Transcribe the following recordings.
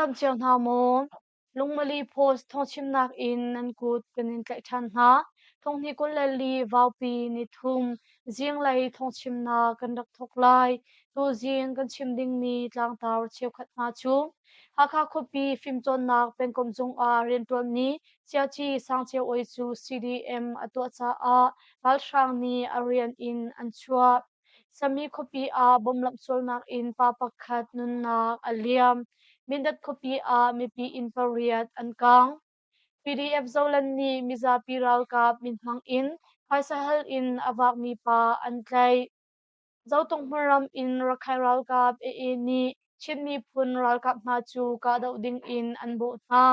dam cio hna maw? Lungmali Post thawngchimnak in nan kut kan in tlaih ṭhan hna. Thonghni 24 Vaupi nithum zinglei thawngchimnak kan rak thawk lai. Tuzing kan chim dingmi tlangtar cheukhat hna cu Hakha khuapi fimcawnnak pengkomh zung ah rianṭuanmi Ciaci Sangceu Oi cu CDM a tuah caah ralhrang nih a rian in an chuah. Sami khuapi ah bomb lamhsualnak in pa pakhat nunnak a liam. Mindat khuapi ah mipi inn pariat an kaang. PDF Zoland nih mizapi ralkap min hmang in phaisa hal in a vakmi pa an tlaih. Zotung hmunram in Rakhine ralkap AA nih Chin miphun ralkap hna cu kahdoh ding in an bawh hna.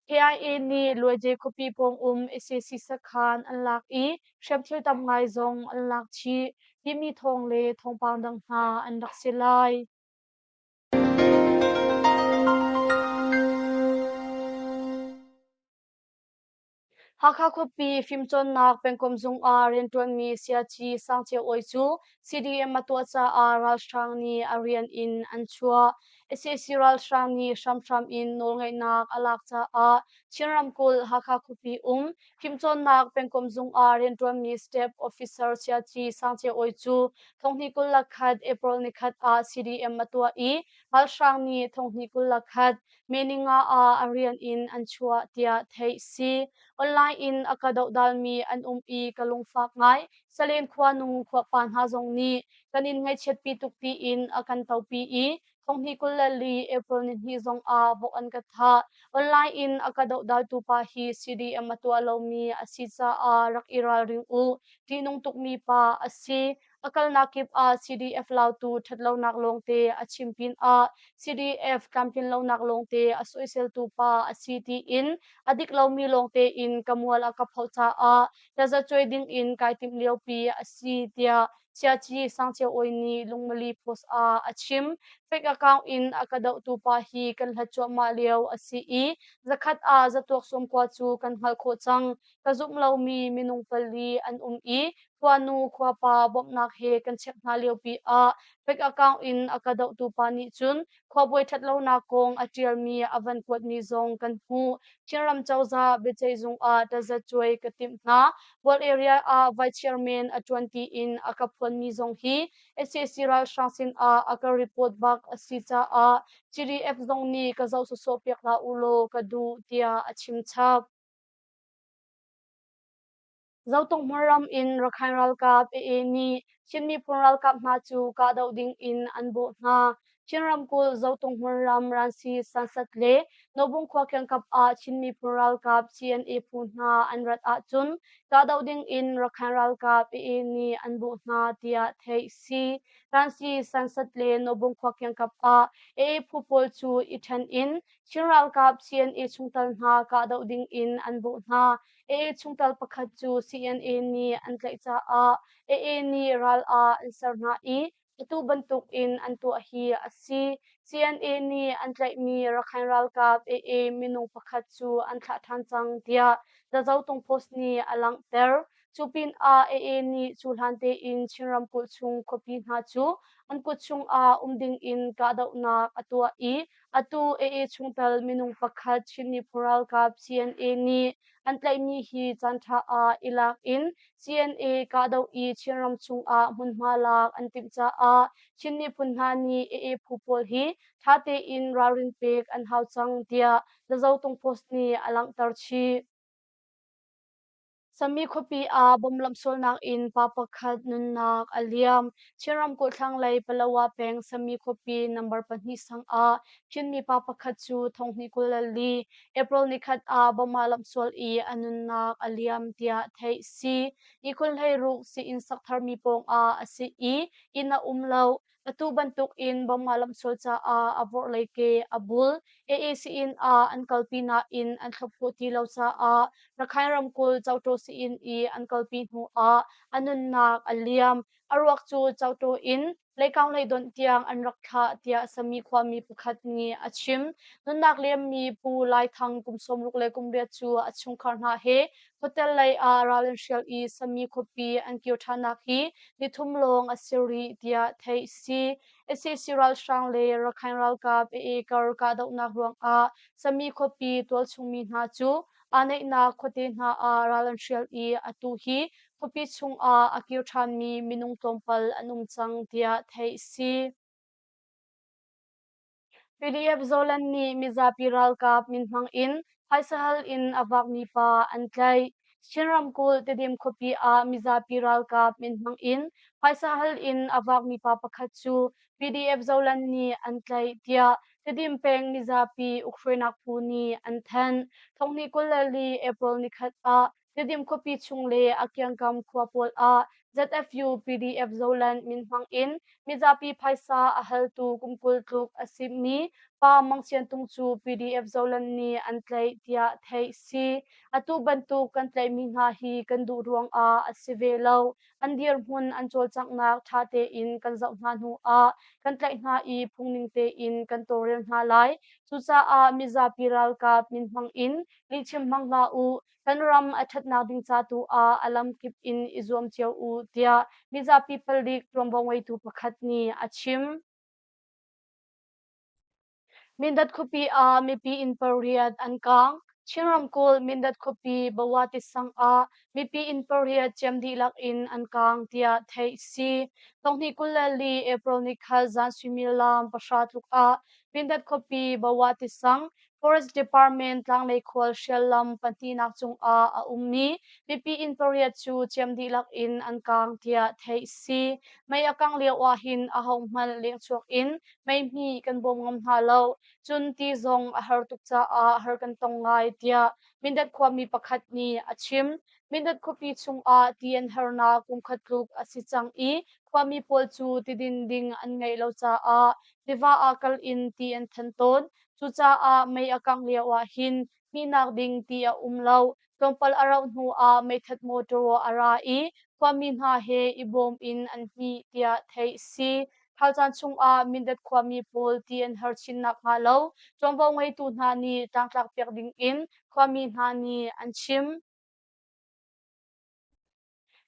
KIA nih Luaje khuapi pawng um sac sakhan an lak i hriamthil tam ngai zong an lak chih timi thawng le thawngpang dang hna an rak si lai. Hakha khuapi fimcawnnak pengkomh zung ah rianṭuanmi Siaci Sangceu Awi cu CDM a tuah caah ralhrang nih a rian in an chuah. Sac ralhrang nih hramhram in nawlngeihnak a lak caah Chin ramkulh Hakha khuapi um fimcawnnak pengkomh zung ah rianṭuanmi Staff Officer Siaci Sangceu Awi cu thonghnih 21 April nikhat ah CDM a tuah i ralhrang nih thonghnih 21 May ninga ah a rian in an chuah tiah theih si. Online in a ka dohdalmi an um i ka lungfak ngai. Salen khuanu khuapa hna zong nih kan in ngaihchiatpi tuk tiin a kan topi i thonghnih 24 April nihnih zong ah vok an ka thah. Online in a ka dohdaltu pa hi CDM a tuah lomi a si caah rak i ralring u. Ṭihnung tukmi pa a si. A kalnak kip ah CDF lautu ṭhatlonak lawngte a chim pinah CDF tlamtlinlonak lawngte a soiseltu pa a si tiin a dik lomi lawngte in ka mual a ka phoh caah tazacuai dingin kai timh liopi a si tiah Siaci Sangceu Awi nih Lungmali Post ah a chim. Fake account in a ka dohtu pa hi kan hlat cuahmah lio a si i zakhat ah zatuak 90 cu kan hngalh khawh cang. Ka zumh lomi minung pali an um i khuanu khuapa bawmhnak he kan check hna liopi ah fake account in a ka dohtu pa nih cun khuabawi ṭhatlonak kong a ṭialmi a van kuatmi zong kan hmuh. Chinram cozah biaceihzung ah tazacuai ka timh hna. Bual area ah vice chairman a ṭuan tiin a ka phuanmi zong hi sac ralhrang sinah a ka report bak a si caah CDF zong nih ka zoh sawsawh piak hlah ulaw ka duh tiah a chim chap. Zotung hmunram in Rakhine ralkap AA nih Chin miphun ralkap hna cu kahdoh ding in an bawh hna. Chin ramkulh Zotung hmunram Ransi Sansat le Nobung khua kiangkap ah Chin miphun ralkap CNA phu hna an rat ahcun kahdoh ding in Rakhine ralkap AA nih an bawh hna tiah theih si. Ransi Sansat le Nobung khua kiangkap ah AA phu pawl cu i ṭhen in Chin ralkap CNA chungtel hna kahdoh ding in an bawh hna. AA chungtel pakhat cu CNA nih an tlaih caah AA nih ral ah an ser hna i atu bantuk in an tuah hi a si. CNA nih an tlaihmi Rakhine ralkap AA minung pakhat cu an thlah ṭhan cang tiah The Zotung Post nih a langhter. Cu pinah AA nih cu hlan tein Chin ramkulh chung khuapi hna cu an kut chungah um dingin kahdohnak a tuah i atu AA chungtel minung pakhat Chin miphun ralkap CNA nih an tlaihmi hi caanṭha ah i lak in CNA kahdoh i Chinram chungah hmunhma lak an timh caah Chin miphun hna nih AA phu pawl hi ṭha tein ralrin pek an hau cang tiah The Zotung Post nih a langhter chih. Sami khuapi ah bomb lamhsualnak in pa pakhat nunnak a liam. Chin ramkulh thlanglei Palawa peng Sami khuapi number pahnih sang ah Chinmi pa pakhat cu thonghnih 24 April nikhat ah bomb ah lamhsual i a nunnak a liam tiah theih si. Ihkhun 16 sii-inn sak tharmi pawng ah a si i inn a um lo. Atu bantuk in bomb aa lamhsual caah a vorhlei ke a bul. AA sii-inn ah an kalpi nain an thlop khawh ti lo caah Rakhine ramkulh Cauṭaw sii-inn i an kalpi hnu ah a nunnak a liam. A ruak cu Cauṭaw in Leikang lei donh tiang an rak thlah tiah Sami khuami pakhat nih a chim. Nunnak liammi Pu Lai Thang kum 68 cu a chungkhar hna he hotel lei ah ral an hrial i Sami khuapi an kir ṭhannak hi nithum lawng a si rih tiah theih si. Sac ralhrang le Rakhine ralkap AA kar kahdohnak ruangah Sami khuapi tualchungmi hna cu aa neihnak khuate hna ah ral an hrial i atu hi khuapi chungah a kir ṭhanmi minung tlawmpal an um cang tiah theih a si. PDF Zoland nih mizapi ralkap min hmang in phaisa hal in a vakmi pa an tlaih. Chin ramkulh Tedim khuapi ah mizapi ralkap min hmang in phaisa hal in a vakmi pa pakhat cu PDF Zoland nih an tlaih tiah Tedim peng mizapi ukhruainak phu nih an thanh. Thonghnih 24 April nikhat ah Tedim khuapi chung le a kiangkam khua pawl ah ZFU PDF Zoland min hmang in mizapi phaisa a haltu kum 20 tluk a simi Pa Mang Sian Tung cu PDF Zoland nih an tlaih tiah theih si. Atu bantuk kan tlaihmi hna hi kan duh ruangah a si ve lo. An dirhmun an cawlcanghnak ṭha tein kan zoh hna hnu ah kan tlaih hna i phungning tein kan tawlrel hna lai. Cucaah mizapi ralkap min hmang in lihchim hmang hlah u. Kan ram a ṭhatnak ding ca tu ah a lamkip in i zuam cio u, tiah mizapi palik ṭuanvo ngeitu pakhat nih a chim. Mindat khuapi ah mipi inn pariat an kaang. Chin ramkulh Mindat khuapi Bawati sang ah mipi inn pariat ciam dihlak in an kaang tiah theih si. Thonghnih 24 April nikhat zan suimilam 9 tluk ah Mindat khuapi Bawati sang Forest Department tlanglei khual hrial lam pahnihnak cungah a ummi mipi inn pariat cu ciam dihlak in an kaang tiah theih si. Mei a kangh lio ahhin ahohmanh lengchuak in mei hmih kan bawm ngam hna lo. Cun ti zong a har tuk caah har kan tong ngai tiah Mindat khuami pakhat nih a chim. Mindat khuapi chungah ti an harnak kumkhat tluk a si cang i khuami pawl cu tidin ding an ngeih lo caah tiva ah kal in ti an than tawn. Cucaah mei a kangh lio ahhin hmihnak ding ti a um lo. Tlawmpal a rauh hnu ah meithat mawṭaw a ra i khuami hna he i bawm in an hmih tiah theih a si. Ṭhal caan chungah Mindat khuami pawl ti an har chin nakhnga lo ṭuanvo ngeitu hna nih tlangtlak piak dingin khuami hna nih an chim.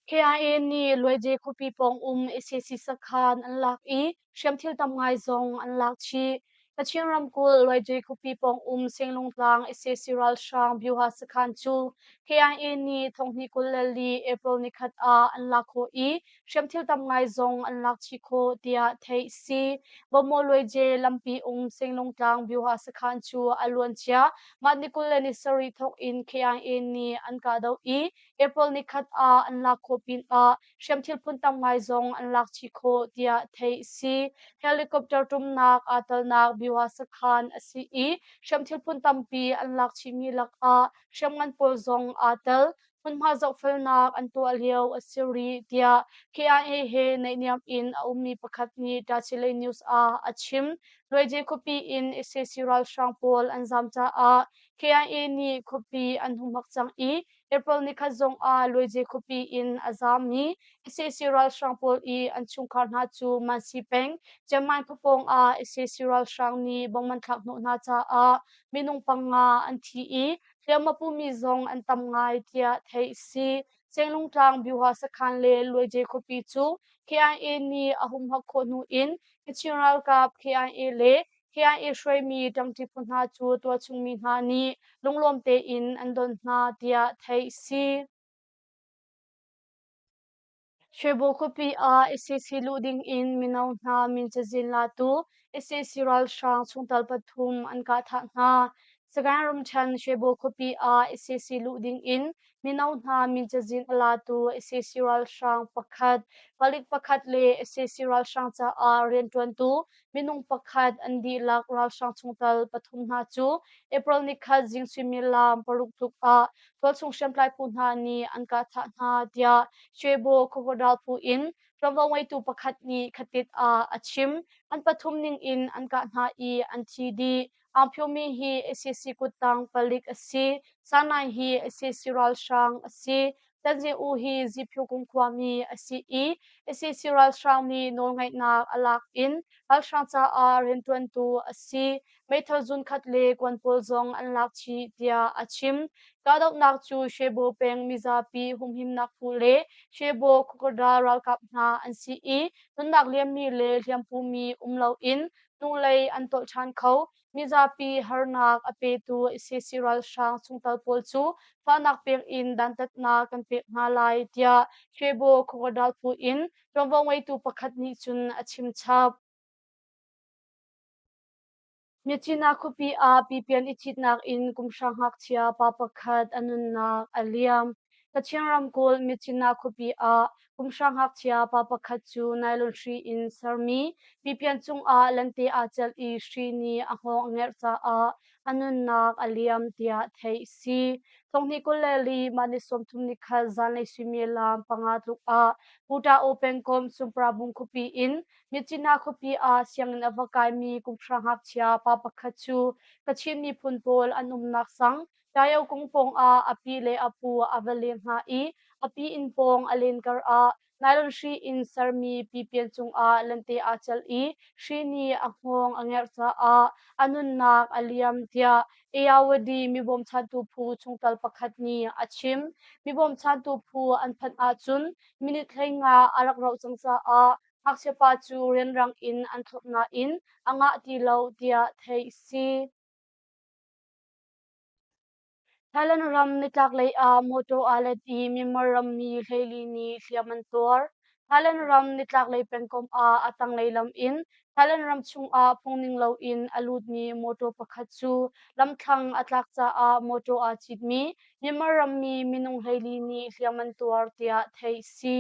KIA nih Luaije khuapi pawng um sac sakhan an lak i hriamthil tam ngai zong an lak chih. Kachin ramkulh Luaije khuapi pawng um Senglungtlang sac ralhrang Byuha sakhan cu KIA nih thonghnih 24 April nikhat ah an lak khawh i hriamthil tam ngai zong an lak chih khawh tiah theih a si. Bawmaw Luaije lampi um Senglungtlang Byuha sakhan cu a luancia mah ni 27 thawk in KIA nih an kahdoh i April nikhat ah an lak khawh pinah hriamthil phun tam ngai zong an lak chih khawh tiah theih a si. Helicopter ṭumnak aa telnak Byuha sakhan a si i hriamthil phun tampi an lak chihmi lakah hriamngan pawl zong aa tel. Hmunhma zohfelnak an tuah lio a si rih tiah KIA he naihniam in a ummi pakhat nih Tachileik News ah a chim. Luaije khuapi in sac ralhrang pawl an zaam caah KIA nih khuapi an humhak cang i April nikhat zong ah Luaije khuapi in a zaammi sac ralhrang pawl i an chungkhar hna cu Mansi peng Chiangmai khuapawng ah sac ralhrang nih bomb an thlak hnawh hna caah minung panga an thi i hliam a pumi zong an tam ngai tiah theih a si. Senglungtlang Byuha sakhan le Luaije khuapi cu KIA nih a humhak khawh hnu in Kachin ralkap KIA le KIA hruaimi ṭangṭi phu hna cu tualchungmi hna nih lunglawm tein an don hna tiah theih a si. Shwebo khuapi ah sac luh ding in mino hna min cazin latu sac ralhrang chungtel pathum an kah thah hna. Sagaing ramṭhen Shwebo khuapi ah sac luh ding in mino hna min cazin a latu sac ralhrang pakhat, palik pakhat le sac ralhrang caah rianṭuantu minung pakhat an dihlak ralhrang chungtel pathum hna cu April nikhat zing suimilam 6 tluk ah tualchung hriamtlai phu hna nih an kah thah hna tiah Shwebo Crocodile phu in ṭuanvo ngeitu pakhat nih khatit ah a chim. An pathum ning in an kah hna i an thi dih. Aung Phyo Mi hi sac kuttang palik a si. Sanai hi sac ralhrang a si. Tanzin U hi Ziphyukung khuami a si i sac ralhrang nih nawlngeihnak a lak in ralhrang caah rianṭuantu a si. Meithal zunkhat le kuan pawl zong an lak chih tiah a chim. Kahdohnak cu Shwebo peng mizapi humhimnak phu le Shwebo Khuakada ralkap hna an si i nunnak liammi le hliampumi um loin hnulei an tolh ṭhan kho. Mizapi harnak a petu sac ralhrang chungtel pawl cu fahnak pek in dantatnak kan pek hna lai tiah Shwebo Khuakada phu in ṭuanvo ngeitu pakhat nih cun a chim chap. Myitkyina khuapi ah pipian i ṭhitnak in kumhra ngakchia pa pakhat a nunnak a liam. Kachin ramkulh Myitkyina khuapi ah kumhra ngakchia pa pakhat cu nylon hri in sermi pipian cungah lente aa celh i hri nih a hngawng a ngerh caah a nunnak a liam tiah theih a si. Thonghnih 24 mah ni 30 nikhat zanlei suimilam 5 tluk ah Puta-O pengkomh Sumprabung khuapi in Myitkyina khuapi ah sianginn a va kaimi kumhra ngakchia pa pakhat cu Kachin miphun pawl an umnak sang Tayo kung pawng ah a pi le a pu a va leng hna i a pi inn pawng a len kar ah nylon hri in sermi pipian cungah lente aa celh i hri nih a hngawng a ngerh caah a nunnak a liam tiah Ayawadi mibawmchantu phu chungtel pakhat nih a chim. Mibawmchantu phu an phanh ahcun minute 15 a rak rauh cang caah ngakchiapa cu rianrang in an thlop nain a ngah ti lo tiah theih a si. Thailand ram nitlaklei ah mawṭaw aa let i Myanmar rammi 14 nih hliam an tuar. Thailand ram nitlaklei pengkomh ah a tanglei lam in Thailand ram chungah phungning loin a lutmi mawṭaw pakhat cu lamthlang a tlak caah mawṭaw aa citmi Myanmar rammi minung 14 nih hliam an tuar tiah theih a si.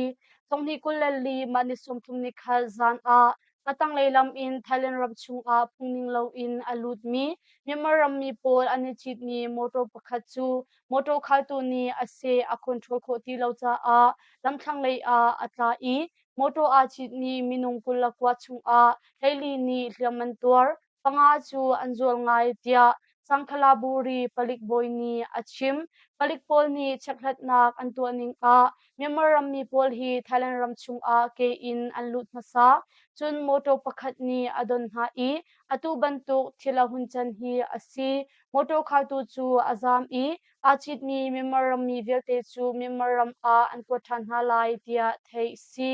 Thonghnih 24 mah ni 30 nikhat zan ah a tanglei lam in Thailand ram chungah phungning loin a lutmi Myanmar rammi pawl an i citmi mawṭaw pakhat cu mawṭaw khaltu nih a seh a control khawh ti lo caah lamthlang lei ah a tla i mawṭaw aa citmi minung 29 chungah 14 nih hliam an tuar. Panga cu an zual ngai tiah Sangkhalaburi palik bawi nih a chim. Palik pawl nih chekhlatnak an tuah ning ah Myanmar rammi pawl hi Thailand ram chungah ke in an lut hmasa. Cun mawṭaw pakhat nih a don hna i atu bantuk thil a hun can hi a si. Mawṭaw khaltu cu a zaam i aa citmi Myanmar rammi vialte cu Myanmar ram ah an kuat ṭhan hna lai tiah theih a si.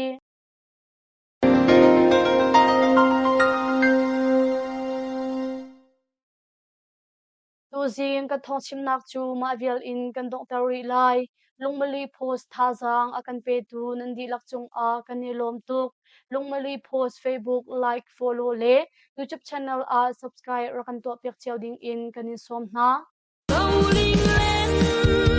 Tuzing kan thawngchimnak cu mah vial in kan donghter rih lai. Lungmali Post thazaang a kan petu nan dihlak cungah kan i lawm tuk. Lungmali Post Facebook like, follow le YouTube channel ah subscribe rak kan tuahpiak cio ding in kan in sawm hna. Rolling land.